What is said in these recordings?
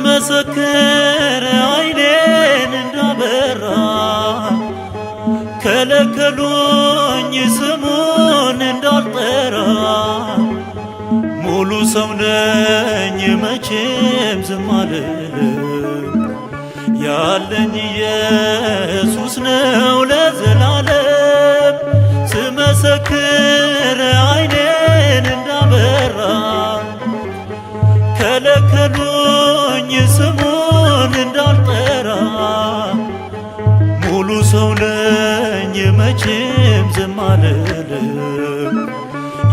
ስመሰክር ዓይኔን እንዳበራ ከለከሉኝ ስሙን እንዳልጠራ። ሙሉ ሰው ነኝ መቼም ዝም አልልም፣ ያለኝ ኢየሱስ ነው ለዘላለም። ስመሰክር ዓይኔን እንዳበራ ከለከሉኝ ስሙን እንዳልጠራ። ሙሉ ሰው ነኝ መቼም ዝም አልልም፣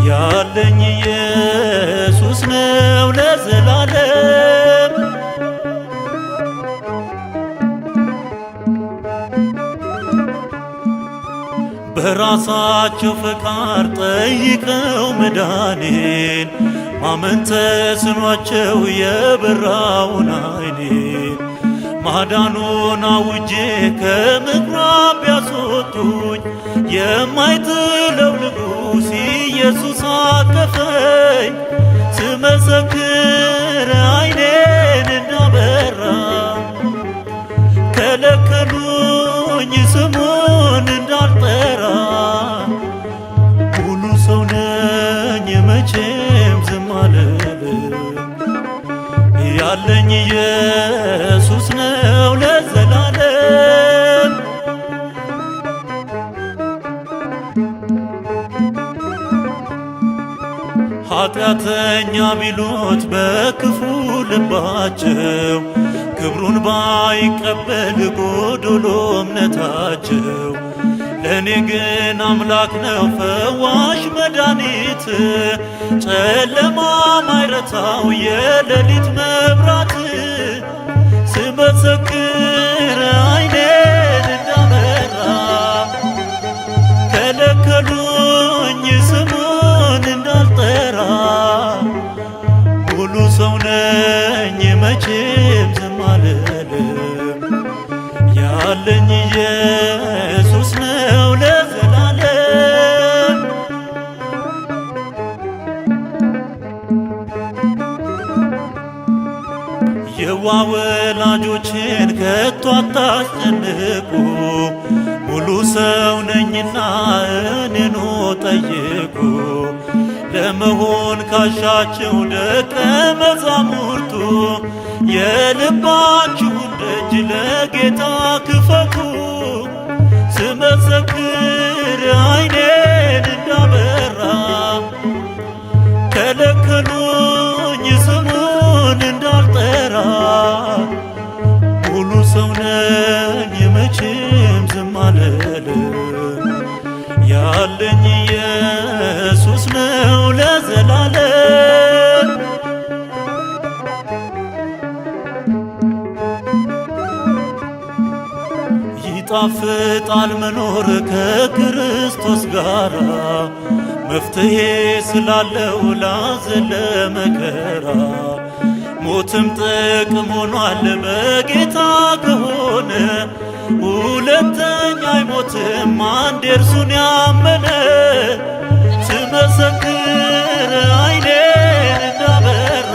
ያለኝ ኢየሱስ ነው ለዘላለም። በራሳቸው ፈቃድ ጠይቀው መዳኔን፣ ማመን ተስኗቸው የበራውን ዓይኔን። ማዳኑን አውጄ ከምኩራብ ቢያስወጡኝ፣ የማይጥለው ንጉሥ ኢየሱስ አቀፈኝ። ስመሰክር ዓይኔን እንዳበራ ከለከሉኝ ስሙን እንዳልጠራ። ሙሉ ሰው ነኝ መቼም ዝም አልልም፣ ያለኝ ኢየሱስ ነው ለዘላለም። ኃጢአተኛ ቢሉት በክፉ ልባቸው፣ ክብሩን ባይቀበል ጎዶሎ እምነታቸው፣ ለእኔ ግን አምላክ ነው ፈዋሽ መድኃኒት፣ ጨለማ ማይረታው የሌሊት መብራት። ስመሰክር ዓይኔን እንዳበራ ከለከሉኝ ስሙን እንዳልጠራ። ሙሉ ሰው ነኝ መቼም ዝም አልልም፣ ያለኝ ኢየሱስ ነው ለዘላለም። የዋ ወላጆችን ከቶ አታስጨንቁ፣ ሙሉ ሰው ነኝና እኔኑ ጠይቁ። ለመሆን ካሻቸው ደቀ መዛሙርቱ፣ የልባችሁን ደጅ ለጌታ ክፈቱ። ስመሰክር ዓይኔን እንዳበራ ከለከሉኝ ስሙን እንዳልጠራ። ሙሉ ሰው ነኝ መቼም ዝም አልልም፣ ያለኝ ኢየሱስ ነው ለዘላለም። ይጣፍጣል መኖር ከክርስቶስ ጋራ፣ መፍትሄ ስላለው ላዘን ለመከራ። ሞትም ጥቅም ሆኗል በጌታ ከሆነ፣ ሁለተኛ አይሞትም አንድ እርሱን ያመነ። ስመሰክር ዓይኔን እንዳበራ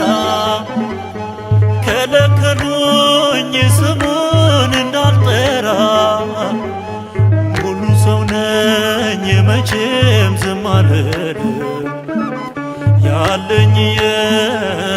ከለከሉኝ ስሙን እንዳልጠራ። ሙሉ ሰው ነኝ መቼም ዝም አልልም፣ ያለኝ ኢየሱስ